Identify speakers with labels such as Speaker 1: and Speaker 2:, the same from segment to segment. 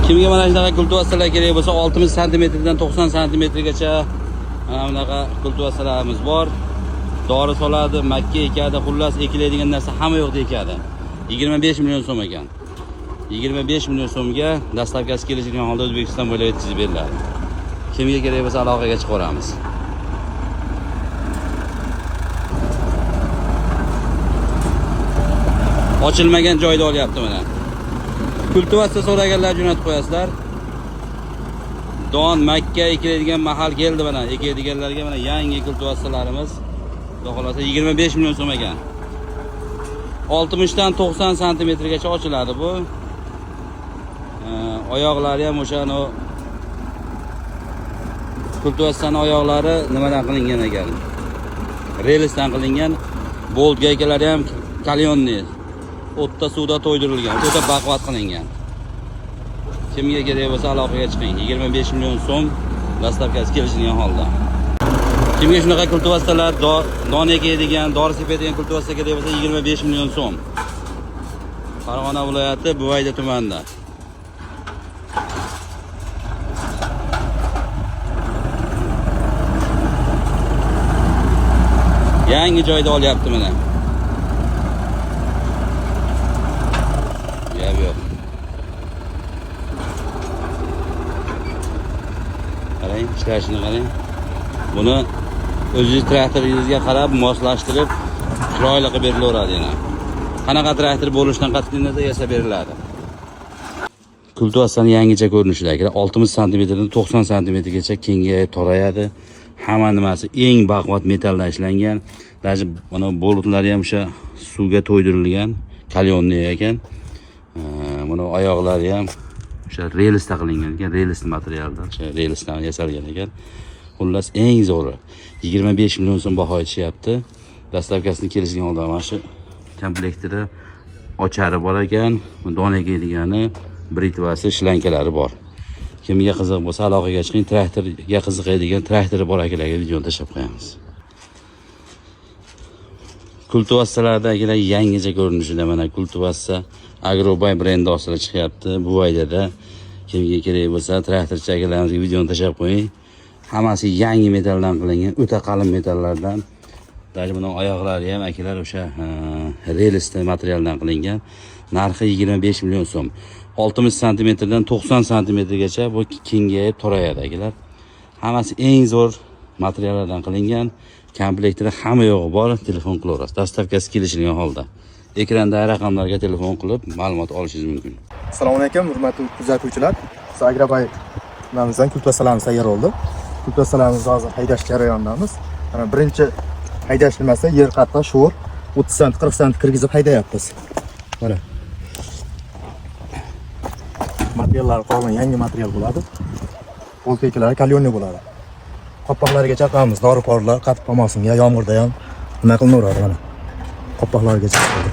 Speaker 1: Kimga mana shunaqa kultivatsiyalar kerak bo'lsa, 60 santimetrdan 90 santimetrgacha mana bunaqa kultivatsiyalarimiz bor. Dori soladi, makka ekadi, xullas ekiladigan narsa hamma yoqda ekadi. 25 million so'm ekan. 25 million so'mga dastavkasi kelishgan holda O'zbekiston bo'ylab yetkazib beriladi. Kimga kerak bo'lsa aloqaga chiqaveramiz. Ochilmagan joyda olyapti mana. Kultivatsiya so'raganlar jo'natib qo'yasizlar. Don, makka ekiladigan mahal keldi mana. Ekadiganlarga mana yangi kultivatsiyalarimiz. Xudo xolasa 25 million so'm ekan. 60 dan 90 santimetrgacha ochiladi bu. Oyoqlari ham o'sha kultivatsiyani oyoqlari nimadan qilingan ekan? Relsdan qilingan. Bolt gaykalari ham kalyonniy. O'tda suvda to'ydirilgan, o'ta baquvvat qilingan. Kimga kerak bo'lsa aloqaga chiqing. 25 million so'm dastavkasi kelishilgan holda. Kimga shunaqa kultivatsiyalar, don ekadigan, dori sepadigan kultivatsiya kerak bo'lsa 25 million so'm. Farg'ona viloyati Buvayda tumanida. Yangi joyda olyapti mana. Gap yo'q. Qarang, ishlashini qarang. Buni o'zingiz traktoringizga qarab moslashtirib chiroyli qilib berilaveradi yana. Qanaqa traktor bo'lishidan qat'iy nazar yasab beriladi. Kultivatsiyani yangicha ko'rinishida akalar 60 santimetrdan 90 santimetrgacha kengayib torayadi. Hamma nimasi eng baquvvat metalldan ishlangan. Даже mana boltlari ham o'sha suvga to'ydirilgan, kalyonniy ekan. Buni oyoqlari ham o'sha relsda qilingan ekan, relsli materialdan, o'sha relsdan yasalgan ekan. Xullas eng zo'ri 25 million so'm baho aytishyapti. Dastavkasini kelishgan holda mana shu komplektida ochari bor ekan, don ekaydigani, britvasi, shlankalari bor. Kimga qiziq bo'lsa aloqaga chiqing. Traktorga qiziqadigan traktori bor akalarga videoni tashlab qo'yamiz. Kultivatsiyalarda akalar yangicha ko'rinishida mana kultivatsiya Agrobay brendi ostida chiqyapti. Buvaydada kimga kerak bo'lsa traktorchi akalarimizga videoni tashlab qo'ying. Hammasi yangi metalldan qilingan, o'ta qalin metallardan. Даже buni oyoqlari ham akalar o'sha relsli materialdan qilingan. Narxi 25 million so'm. 60 santimetrdan 90 santimetrgacha bu kengayib torayadi akalar. Hammasi eng zo'r materiallardan qilingan. Komplektida hamma yo'g'i bor, telefon qilaverasiz. Dastavkasi kelishilgan holda. Ekrandagi raqamlarga telefon qilib ma'lumot olishingiz mumkin.
Speaker 2: Assalomu alaykum, hurmatli kuzatuvchilar. Biz Agrobay nimamizdan kultivatsiyalarimiz tayyor bo'ldi. Kultivatsiyalarimizni hozir haydash jarayonidamiz. Mana birinchi haydash nimasi yer qattiq, sho'r 30 sent, 40 sent kirgizib haydayapmiz. Mana. Materiallar qolgan yangi material bo'ladi. Polteklari kalyonniy bo'ladi. Qopqoqlariga chaqamiz, dori porlar qatib qolmasin, ya yomg'irda ham nima qilinaveradi mana. Qopqoqlariga chaqadi.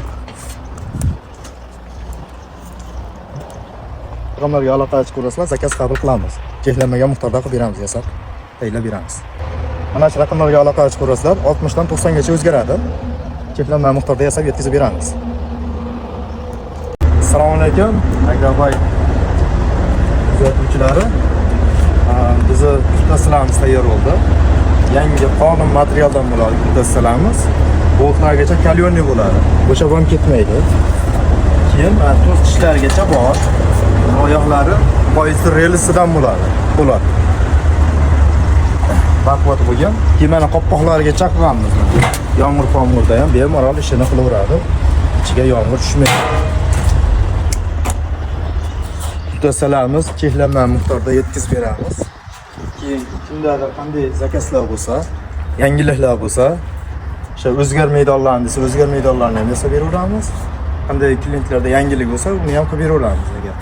Speaker 2: Raqamlarga aloqa chiqarasizlar, zakaz qabul qilamiz. Cheklanmagan miqdorda qilib beramiz, yasab, tayyorlab beramiz. Mana shu raqamlarga aloqa chiqarasizlar, 60 dan 90 gacha o'zgaradi. Cheklanmagan miqdorda yasab yetkazib beramiz. Assalomu alaykum, Agrobay kuzatuvchilari. Bizni kultivatsiyalarimiz tayyor bo'ldi. Yangi qonun materialdan bo'ladi kultivatsiyalarimiz. Boltlargacha kalyonniy bo'ladi. Bo'shab ham ketmaydi. Keyin mana to'z tishlarigacha bor. Oyoqlari poyezd relsidan bo'ladi. Po'lat. Baquvvat bo'lgan. Keyin mana qopqoqlariga chaqiramiz. Yomg'ir pomg'irda ham bemalol ishini qilaveradi. Ichiga yomg'ir tushmaydi. Kultivatsiyalarimiz cheklanmagan miqdorda yetkazib beramiz. Keyin kimdadir qanday zakazlar bo'lsa, yangiliklar bo'lsa, o'sha o'zgar maydonlarni desa, o'zgar maydonlarni ham yasab beraveramiz. Qanday klientlarda yangilik bo'lsa, uni ham qilib beraveramiz agar.